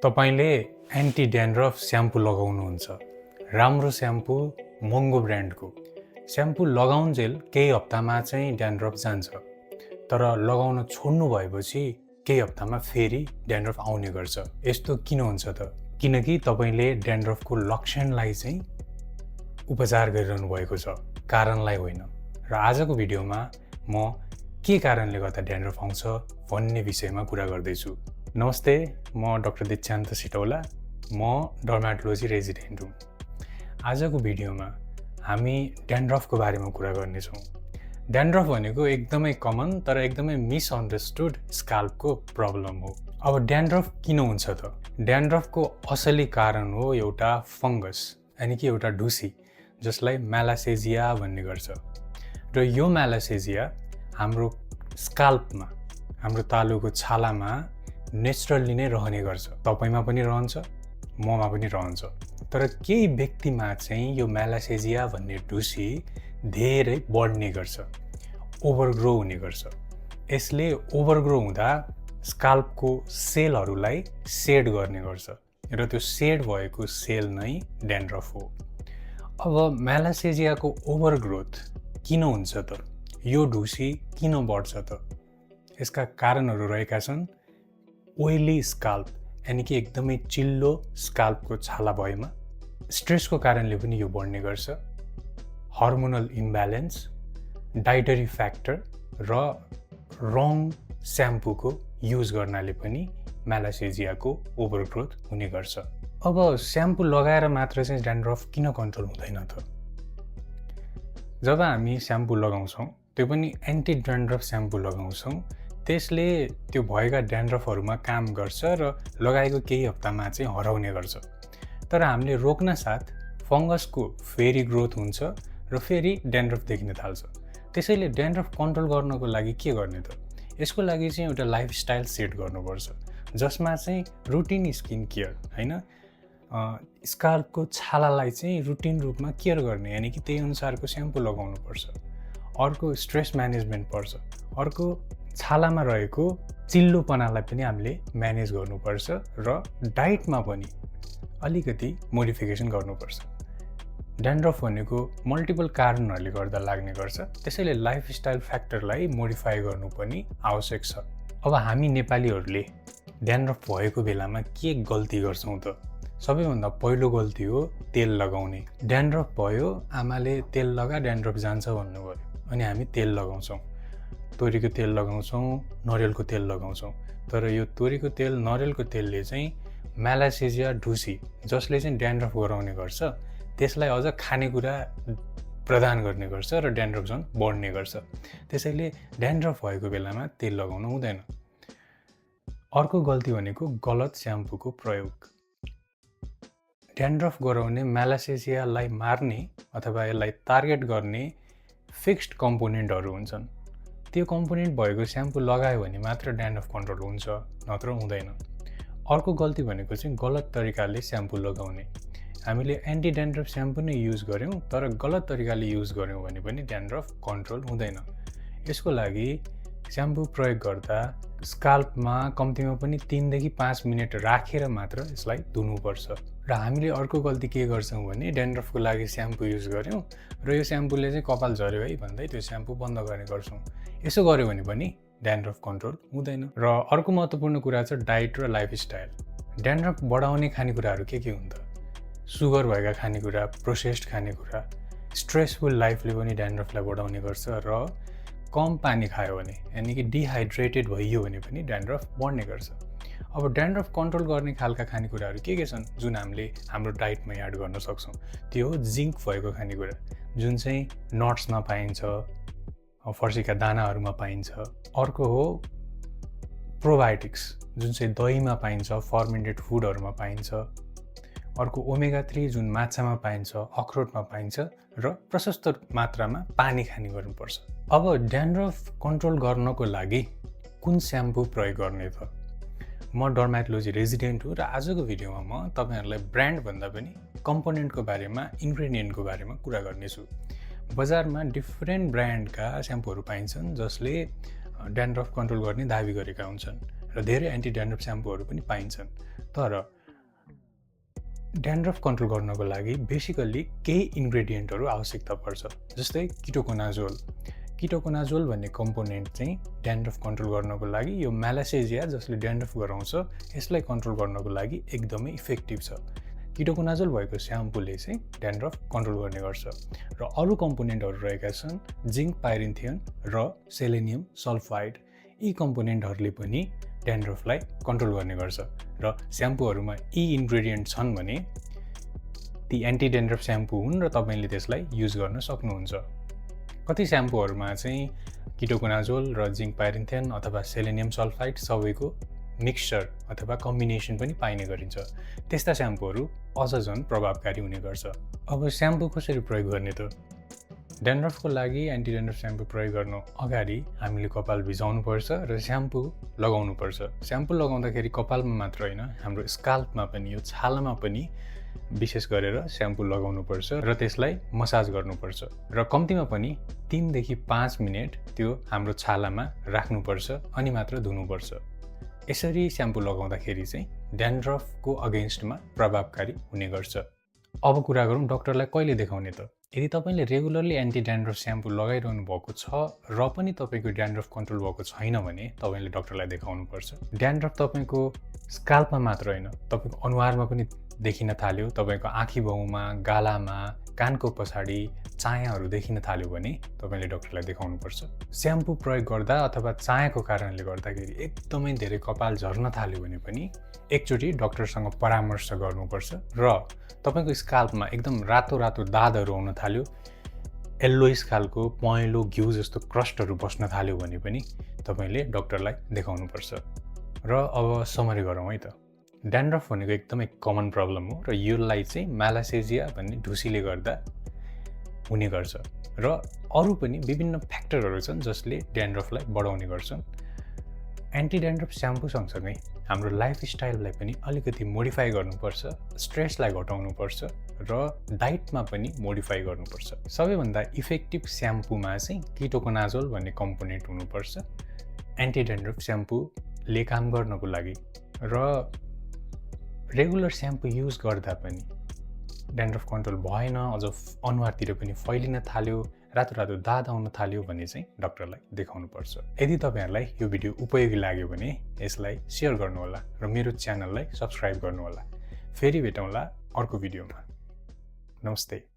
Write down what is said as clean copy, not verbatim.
तपाईले anti dandruff shampoo लगाउनुहुन्छ। राम्रो स्याम्पू, महँगो ब्रान्डको स्याम्पू लगाउन्जेल केही हप्तामा चाहिँ ड्यान्ड्रफ जान्छ, तर लगाउन छोड्नु भएपछि केही हप्तामा फेरि ड्यान्ड्रफ आउने गर्छ। यस्तो किन हुन्छ त? किनकि तपाईले ड्यान्ड्रफको लक्षणलाई चाहिँ उपचार गरिरहनु भएको छ, कारणलाई होइन। र आजको भिडियोमा म के कारणले गर्दा ड्यान्ड्रफ आउँछ भन्ने विषयमा कुरा गर्दैछु। नमस्ते, म डाक्टर दीक्षान्त सिटौला, म डर्माटोलोजी रेजिडेन्ट हुँ। आजको भिडियोमा हामी ड्यान्ड्रफको बारेमा कुरा गर्नेछौँ। ड्यान्ड्रफ भनेको एकदमै कमन तर एकदमै मिसअन्डरस्टुड स्काल्पको प्रब्लम हो। अब ड्यान्ड्रफ किन हुन्छ त? ड्यान्ड्रफको असली कारण हो एउटा फङ्गस, यानि कि एउटा ढुसी, जसलाई म्यालासेजिया भन्ने गर्छ। र यो म्यालासेजिया हाम्रो स्काल्पमा, हाम्रो तालुको छालामा नेचुरली नै रहने गर्छ। तपाईमा पनि रहन्छ, ममा पनि रहन्छ। तर केही व्यक्तिमा चाहिँ यो म्यालासेजिया भन्ने ढुसी धेरै बढ्ने गर्छ, ओभरग्रो हुने गर्छ। यसले ओभरग्रो हुँदा स्काल्पको सेलहरूलाई सेड गर्ने गर्छ र त्यो सेड भएको सेल नै ड्यान्ड्रफ हो। अब म्यालासेजियाको ओभरग्रोथ किन हुन्छ त? यो ढुसी किन बढ्छ त? यसका कारणहरू रहेका छन्। ओइली स्काल्प, यानि कि एकदमै चिल्लो स्काल्पको छाला भएमा, स्ट्रेसको कारणले पनि यो बढ्ने गर्छ, हर्मोनल इम्ब्यालेन्स, डाइटरी फ्याक्टर र रङ स्याम्पूको युज गर्नाले पनि म्यालासेजियाको ओभरग्रोथ हुने गर्छ। अब स्याम्पू लगाएर मात्र चाहिँ ड्यान्ड्रफ किन कन्ट्रोल हुँदैन त? जब हामी स्याम्पू लगाउँछौँ, त्यो पनि एन्टी ड्यान्ड्रफ स्याम्पू लगाउँछौँ, त्यसले त्यो भएका ड्यान्ड्रफहरूमा काम गर्छ र लगाएको केही हप्तामा चाहिँ हराउने गर्छ। तर हामीले रोक्न साथ फङ्गसको फेरि ग्रोथ हुन्छ र फेरि ड्यान्ड्रफ देखिन थाल्छ। त्यसैले ड्यान्ड्रफ कन्ट्रोल गर्नको लागि के गर्ने त? यसको लागि चाहिँ एउटा लाइफस्टाइल सेट गर्नुपर्छ, जसमा चाहिँ रुटिन स्किन केयर, होइन, स्काल्पको छालालाई चाहिँ रुटिन रूपमा केयर गर्ने, यानि कि त्यही अनुसारको स्याम्पू लगाउनुपर्छ। अर्को स्ट्रेस म्यानेजमेन्ट पर्छ। अर्को छालामा रहेको चिल्लोपनालाई पनि हामीले म्यानेज गर्नुपर्छ र डाइटमा पनि अलिकति मोडिफिकेसन गर्नुपर्छ। ड्यान्ड्रफ भनेको मल्टिपल कारणहरूले गर्दा लाग्ने गर्छ, त्यसैले लाइफस्टाइल फ्याक्टरलाई मोडिफाई गर्नु पनि आवश्यक छ। अब हामी नेपालीहरूले ड्यान्ड्रफ भएको बेलामा के गल्ती गर्छौँ त? सबैभन्दा पहिलो गल्ती हो तेल लगाउने। ड्यान्ड्रफ भयो, आमाले तेल लगा ड्यान्ड्रफ जान्छ भन्नुभयो, अनि हामी तेल लगाउँछौँ। तोरीको तेल लगाउँछौँ, नरिवलको तेल लगाउँछौँ। तर यो तोरीको तेल, नरिवलको तेलले चाहिँ म्यालासेजिया ढुसी, जसले चाहिँ ड्यान्ड्रफ गराउने गर्छ, त्यसलाई अझ खानेकुरा प्रदान गर्ने गर्छ र ड्यान्ड्रफ झन् बढ्ने गर्छ। त्यसैले ड्यान्ड्रफ भएको बेलामा तेल लगाउनु हुँदैन। अर्को गल्ती भनेको गलत स्याम्पूको प्रयोग। ड्यान्ड्रफ गराउने, म्यालासेजियालाई मार्ने अथवा यसलाई टार्गेट गर्ने फिक्स्ड कम्पोनेन्टहरू हुन्छन्। त्यो कम्पोनेन्ट भएको स्याम्पू लगायो भने मात्र ड्यान्ड्रफ कन्ट्रोल हुन्छ, नत्र हुँदैन। अर्को गल्ती भनेको चाहिँ गलत तरिकाले स्याम्पू लगाउने। हामीले एन्टी ड्यान्ड्रफ स्याम्पू नै युज गऱ्यौँ, तर गलत तरिकाले युज गऱ्यौँ भने पनि ड्यान्ड्रफ कन्ट्रोल हुँदैन। यसको लागि स्याम्पू प्रयोग गर्दा स्काल्पमा कम्तीमा पनि 3 देखि 5 मिनट राखेर मात्र यसलाई धुनुपर्छ। र हामीले अर्को गल्ती के गर्छौँ भने ड्यान्ड्रफको लागि स्याम्पू युज गऱ्यौँ र यो स्याम्पूले चाहिँ कपाल झऱ्यो है भन्दै त्यो स्याम्पू बन्द गर्ने गर्छौँ। यसो गर्यो भने पनि ड्यान्ड्रफ कन्ट्रोल हुँदैन। र अर्को महत्त्वपूर्ण कुरा छ डाइट र लाइफस्टाइल। ड्यान्ड्रफ बढाउने खानेकुराहरू के हुन् त? सुगर भएका खानेकुरा, प्रोसेस्ड खानेकुरा, स्ट्रेसफुल लाइफले पनि ड्यान्ड्रफलाई बढाउने गर्छ र कम पानी खायो भने, यानि कि डिहाइड्रेटेड भइयो भने पनि ड्यान्ड्रफ बढ्ने गर्छ। अब ड्यान्ड्रफ कन्ट्रोल गर्ने खालका खानेकुराहरू के छन् जुन हामीले हाम्रो डाइटमा एड गर्न सक्छौँ? त्यो हो जिङ्क भएको खानेकुरा, जुन चाहिँ नट्समा पाइन्छ, फर्सीका दानाहरूमा पाइन्छ। अर्को हो प्रोबायोटिक्स, जुन चाहिँ दहीमा पाइन्छ, फर्मेन्टेड फुडहरूमा पाइन्छ। अर्को ओमेगा 3, जुन माछामा पाइन्छ, अखरोटमा पाइन्छ, र प्रशस्त मात्रामा पानी खाने गर्नुपर्छ। अब ड्यान्ड्रफ कन्ट्रोल गर्नको लागि कुन स्याम्पू प्रयोग गर्ने त? म डर्माटोलोजी रेजिडेन्ट हुँ र आजको भिडियोमा म तपाईँहरूलाई ब्रान्ड भन्दा पनि कम्पोनेन्टको बारेमा, इन्ग्रेडियन्टको बारेमा कुरा गर्नेछु। बजारमा डिफ्रेन्ट ब्रान्डका स्याम्पूहरू पाइन्छन् जसले ड्यान्ड्रफ कन्ट्रोल गर्ने दाबी गरेका हुन्छन् र धेरै एन्टी ड्यान्ड्रफ स्याम्पूहरू पनि पाइन्छन्। तर ड्यान्ड्रफ कन्ट्रोल गर्नको लागि बेसिकल्ली केही इन्ग्रेडियन्टहरू आवश्यकता पर्छ, जस्तै किटोकोनाजोल। किटोकोनाजोल भन्ने कम्पोनेन्ट चाहिँ ड्यान्ड्रफ कन्ट्रोल गर्नको लागि, यो म्यालासेजिया जसले ड्यान्ड्रफ गराउँछ यसलाई कन्ट्रोल गर्नको लागि एकदमै इफेक्टिभ छ। किटोकोनाजोल भएको स्याम्पूले चाहिँ ड्यान्ड्रफ कन्ट्रोल गर्ने गर्छ। र अरू कम्पोनेन्टहरू रहेका छन् जिङ्क पाइरिन्थियन र सेलेनियम सल्फाइड। यी कम्पोनेन्टहरूले पनि ड्यान्ड्रफलाई कन्ट्रोल गर्ने गर्छ। र स्याम्पूहरूमा यी इन्ग्रेडियन्ट छन् भने ती एन्टी ड्यान्ड्रफ स्याम्पू हुन् र तपाईँले त्यसलाई युज गर्न सक्नुहुन्छ। कति स्याम्पूहरूमा चाहिँ किटोकोनाजोल र जिङ्क पाइरिन्थियन अथवा सेलेनियम सल्फाइड सबैको मिक्सचर अथवा कम्बिनेसन पनि पाइने गरिन्छ। त्यस्ता स्याम्पूहरू अझ झन् प्रभावकारी हुने गर्छ। अब स्याम्पू कसरी प्रयोग गर्ने त? ड्यान्ड्रफको लागि एन्टी ड्यान्ड्रफ स्याम्पू प्रयोग गर्नु अगाडि हामीले कपाल भिजाउनुपर्छ र स्याम्पू लगाउनुपर्छ। स्याम्पू लगाउँदाखेरि कपालमा मात्र होइन, हाम्रो स्काल्पमा पनि, यो छालामा पनि विशेष गरेर स्याम्पू लगाउनुपर्छ र त्यसलाई मसाज गर्नुपर्छ र कम्तीमा पनि 3 देखि 5 मिनट त्यो हाम्रो छालामा राख्नुपर्छ अनि मात्र धुनुपर्छ। यसरी स्याम्पू लगाउँदाखेरि चाहिँ ड्यान्ड्रफको अगेन्स्टमा प्रभावकारी हुने गर्छ। अब कुरा गरौँ डाक्टरलाई कहिले देखाउने त? यदि तपाईँले रेगुलरली एन्टी ड्यान्ड्रफ स्याम्पू लगाइरहनु भएको छ र पनि तपाईँको ड्यान्ड्रफ कन्ट्रोल भएको छैन भने तपाईँले डाक्टरलाई देखाउनुपर्छ। ड्यान्ड्रफ तपाईँको स्काल्पमा मात्र होइन, तपाईँको अनुहारमा पनि देखिन थाल्यो, तपाईँको आँखी भाउमा, गालामा, कानको पछाडि चायाहरू देखिन थाल्यो भने तपाईँले डाक्टरलाई देखाउनुपर्छ। स्याम्पू प्रयोग गर्दा अथवा चायाको कारणले गर्दाखेरि एकदमै धेरै कपाल झर्न थाल्यो भने पनि एकचोटि डाक्टरसँग परामर्श गर्नुपर्छ। र तपाईँको स्काल्पमा एकदम रातो रातो दागहरू आउन थाल्यो, येल्लोइस खालको पहेँलो घिउ जस्तो क्रस्टहरू बस्न थाल्यो भने पनि तपाईँले डाक्टरलाई देखाउनुपर्छ। र अब समरी गरौँ है त। ड्यान्ड्रफ भनेको एकदमै कमन प्रब्लम हो र यसलाई चाहिँ म्यालासेजिया भन्ने ढुसीले गर्दा हुने गर्छ। र अरू पनि विभिन्न फ्याक्टरहरू छन् जसले ड्यान्ड्रफलाई बढाउने गर्छन्। एन्टी ड्यान्ड्रफ स्याम्पू सँगसँगै हाम्रो लाइफस्टाइललाई पनि अलिकति मोडिफाई गर्नुपर्छ, स्ट्रेसलाई घटाउनुपर्छ र डाइटमा पनि मोडिफाई गर्नुपर्छ। सबैभन्दा इफेक्टिभ स्याम्पूमा चाहिँ किटोकोनाजोल भन्ने कम्पोनेन्ट हुनुपर्छ एन्टी ड्यान्ड्रफ स्याम्पूले काम गर्नको लागि। र रेगुलर स्याम्पू युज गर्दा पनि ड्यान्ड्रफ कन्ट्रोल भएन, अझ अनुहारतिर पनि फैलिन थाल्यो, रातो रातो दाग आउन थाल्यो भने चाहिँ डाक्टरलाई देखाउनुपर्छ। यदि तपाईँहरूलाई यो भिडियो उपयोगी लाग्यो भने यसलाई सेयर गर्नुहोला र मेरो च्यानललाई सब्सक्राइब गर्नुहोला। फेरि भेटौँला अर्को भिडियोमा। नमस्ते।